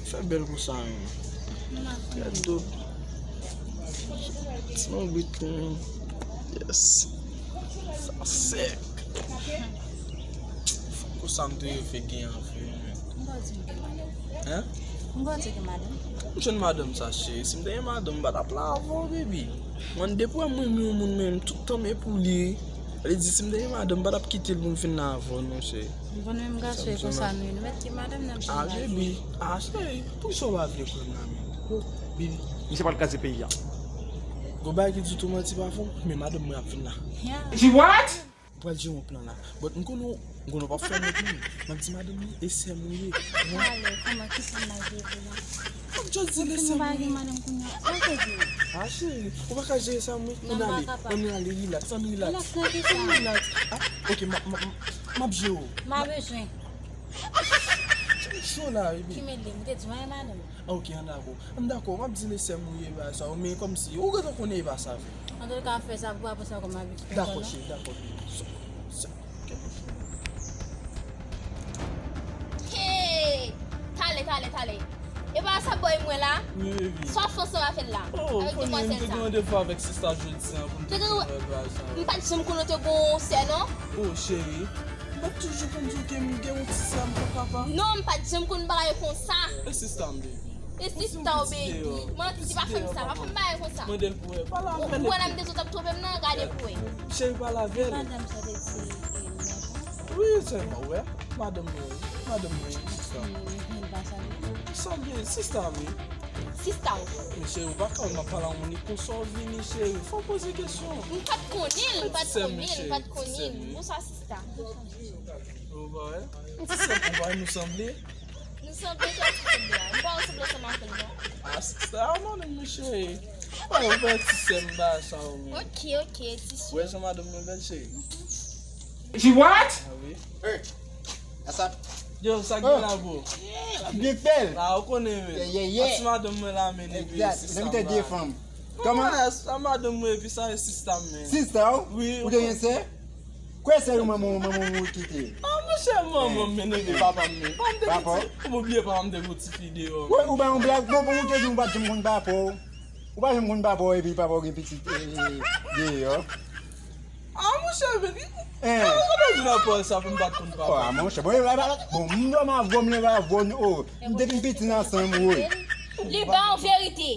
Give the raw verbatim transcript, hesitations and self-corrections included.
Fè bèl konsa menm. Gad do. Ti manbrit li menm. Yes. Sa sèk. Konsa m te fè gen anfin menm. Hein? M jwenn madanm sa cheri. Si m te gen madanm, m pa t ap la avè w, baby. Mwen depi w wè m renmen yon moun menm, tout tan m e pou li. Sa vle di si m te gen madanm, m pa t ap kite l pou m fin la avè w non cheri. Bon, nou menm gason e konsa nou ye. Nou mèt gen madanm nan. Ah, baby. Ah, cheri, poukisa w pa vle kwè m la menm? Baby. Misye pral kraze peyi a. Gon bagay ki di tou manti pa fon, men madanm mwen ap vin la. She what? M pral jere yon plan la. But m konnen w, m konnen w p ap fè mwen plen. M ap di madanm li e sè m ou ye. Talè, kòman, kisa m ap jere pou la? M ap just di l e sè m ou ye. Madanm kounye a. Ah, cheri, ou pa ka jere sè m ou ye? Ann ale, ann ale, relax, ann relax. Relax nan kisa? Ann relax. Ah, ok, m ap, m ap, m ap jere w. M pa bezwen. Cho la, baby. Ki mele, m te di w pa gen madanm. Ah, ok, ann dakò. M dakò, m ap di l e sè m ou ye, bagay sa yo, men kòmsi, ou gentan konnen e pa sa vre. Antouka, fè sa pou apre sa kòm abitid. Dakò, cheri, dakò, baby. So, so, ok. Hey! Talè, talè, talè. E pa sa boy mwen la? Wi, baby. Sa w ap fè ansanm avè l la? Oh, avèk demwazèl sa? Konnen m te gen randevou avèk sista jodi a pou m te fè bagay sa. M pa t janm konnen w te gon sè, non? Oh, cheri. M pa t toujou konn di w ke m gen yon ti sè, m pa papa? Non, m pa t janm konn bagay konsa. E sista m, baby. E sista w, baby. Manti, pa fè m sa, pa fè m bagay konsa. Mande l pou wè. Pale avè l. Ou wè nan m te sot ap twonpe m nan, gade pou wè. Cheri, pale avè l. Madanm sa te di, e, mwen. Wi, sèlman, wè. Madanm mwen, wi. Madanm mwen, wi, sista. Sanble, sista m, wi. Sista w. Men cheri, ou pa ka wè m ap pale a yon moun, e konsa w vini, cheri. Fò w poze kesyon. M pa t konnen l, m pa t konnen l, m pa t konnen l. Bonswa, sista. Ou pa wè? Ti sè m, ou pa wè nou sanble? Nou sanble, sa ti sanble a. M pa wè w sanble ansanm avè l, non. Ah, sista, ah, non, non, mon cheri. Ou pa wè, ou pa wè ti sè m ba sa ou menm. Ok, ok, ti sè. Ou wè jan madanm mwen bèl, cheri? She what? Ah, wi. Hey, what's up? Yo, sa gen la, bro? Big bèl. Ah, ou konnen, men. Yeah, yeah, yeah. Ah, ti madanm mwen la, men, epi sista m la. Kòman? Sa madanm mwen, epi sa e sista m, men. Sista w? Wi. Ou te gen sè? Kwè sè yo manman w, manman w kite. Ah, monchè, manman m, men, epi papa m, men. Pa m te gen ti, ou bliye papa m te gen ti fi deyò. Wi, ou ba yon blag, bon, bon, ou te di ou pa t janm konn papa w. Ou pa janm konn papa w, epi papa w gen pitit, e, e, e, deyò. Ah, monchè, men, e, ou konnen di nan pawòl sa pou m pa t konn papa. Ah, monchè, bon, bon, m dòmi avè w, m leve avè w, oh, m te vin piti nan san m, wi. Li ba yon verite.